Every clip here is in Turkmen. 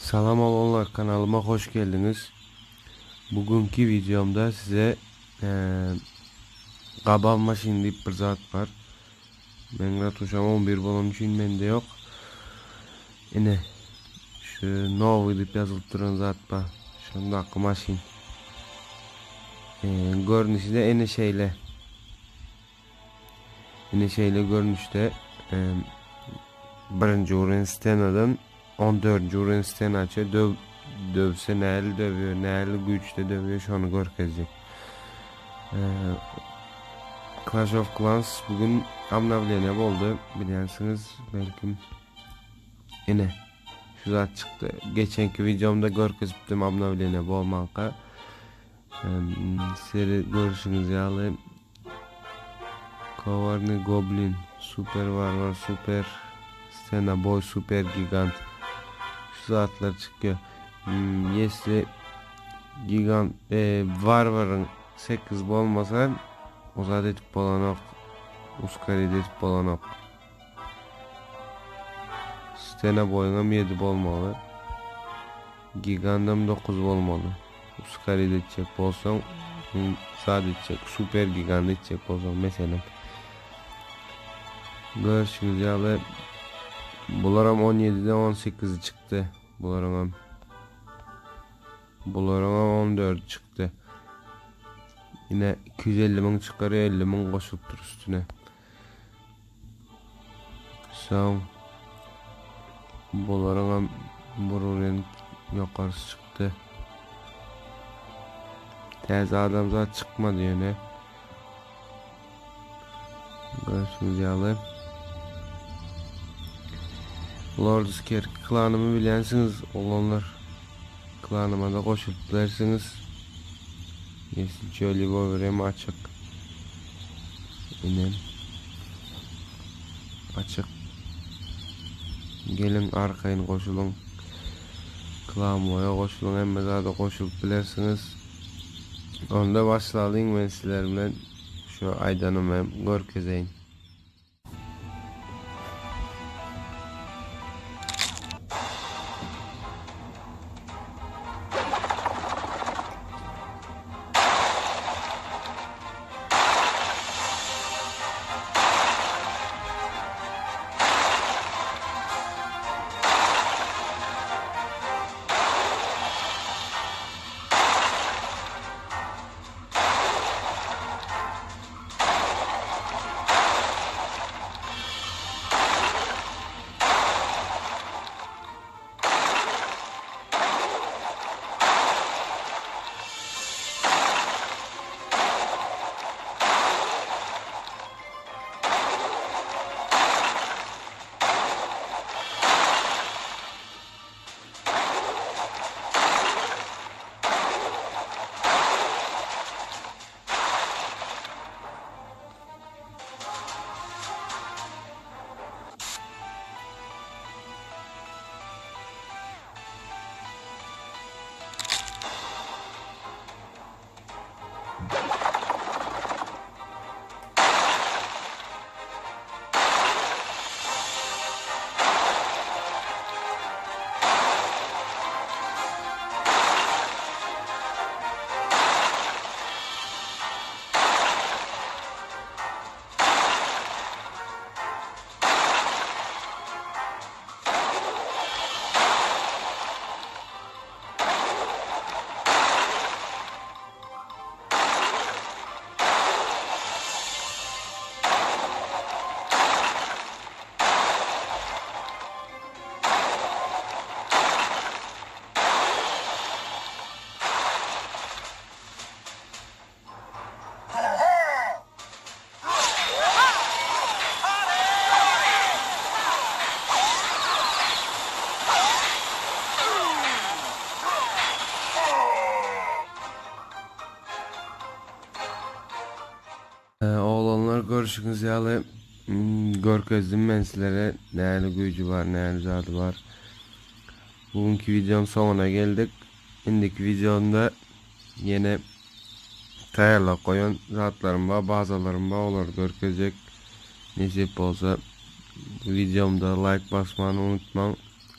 Salam oglanlar kanalyma hoş geldiňiz. Bugünki videomda size gabav maşyn diýip bir zat bar. Meň ratuşam 11 bolany üçin mende ýok. Ine şu nowy diýip ýazylyp duran zat bar. Şondaky maşyn. Görnüşi de ene şeýle. Ine şeýle görnüşde birinji uren stenadan 14-nji uren stenaça döw döwse näli döwýär, näli güýçde döwýär şony görkezjek. Clash of Clans bugün obnowleniýe boldy, bilýänsiňiz belkim. Ine şu zat çykdy. Geçenki wideomda görkezipdim obnowleniýe bolmanka. Seri görüşüňiz ýaly Kowarny Goblin, Super Warwar, Super Stena Boy, Super Gigant şu zatlar çykýar. Ýesli Gigant e, Warwaryň 8 bolmasa o zat edip bolanok. Uskarid edip bolanok. Stena boýuňam 7 bolmaly. Gigandam 9 bolmaly. Uskarid etjek bolsaň, zat etjek, super gigant etjek bolsaň meselem. Görşüňiz ýaly bularam 17-den 18-i çykdy. Bularyňam bularyňam 14-i çykdy. Ine 250 müň çykarýar, 50 müň goşulypdyr üstüne. Soň bularyňam bir uren ýokarysy çykdy. Täze adamzat çykmady ýöne. Görşüňiz ýaly. Lords Kerk klanymy bilýänsiňiz, oglanlar. Klanyma da goşulyp bilersiňiz. Yesil Jolly Bower hem açyk. Inem. Açyk. Geliň arkaýyn goşulyň. Klanboýa goşulyň, hemme zada goşulyp bilersiňiz. Onda başlalyň men sizler bilen şu aýdanymy hem görkezeýin. Oglanlar görşüňiz ýaly görkezdim men sizlere näli güýji bar näli zady bar. Bugünki wideoň soňuna geldik. Indiki wideomda ýene taýýarlap goýan zatlarym bar, bazalarym bar olary görkezjek. Nesip bolsa wideomda laýk basmany unutmaň.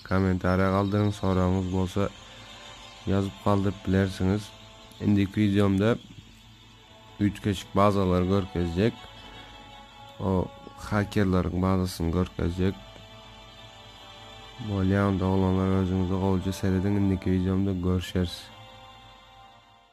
Kommentariýa galdyryň, soragyňyz bolsa ýazyp galdyryp bilersiňiz. Indiki wideomda üýtgeşik bazalary görkezjek. O hakerleriň bazasyny görkezjek. Bolýa onda oglanlar özüňize gowja serediň indiki wideomda görşeris.